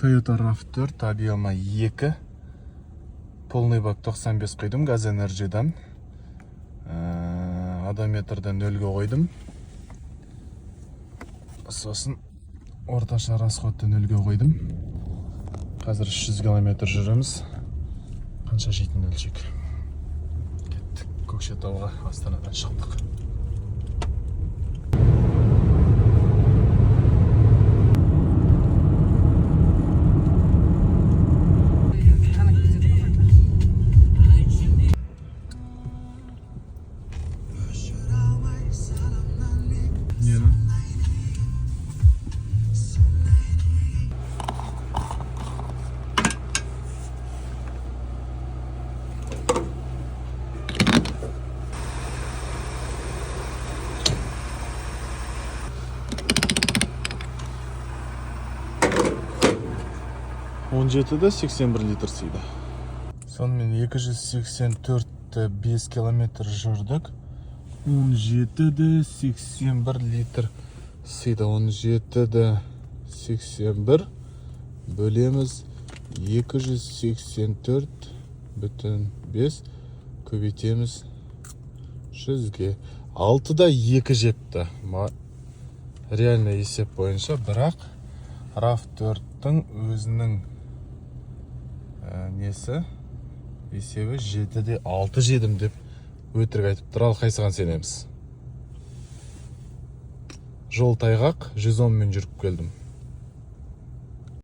Toyota RAV4, объемы 2. Полный бак 95 құйдым Газ Энерджидан. Одометрді нөлге қойдым. Сосын орташа расходты нөлге қойдым. Қазір 300 километр жүреміз. Қанша жейтінін өлшейік. Кеттік Көкшетауға, Астанадан шықтық. Нені? 17,81 литр сыйды. Сонымен, 284,5 километр жүрдік. 17,81 литр сыйды. 17,81 бөлеміз 284,5, көбейтеміз 100-ге. 6,2 жепті. Реально есеп бойынша, бірақ RAV4-тің өзінің несі, есебі 7,6 жедім деп өтірік айтып тұр. Ал қайсыған сенеміз? Жол тайғақ, 110 мен жүріп келдім.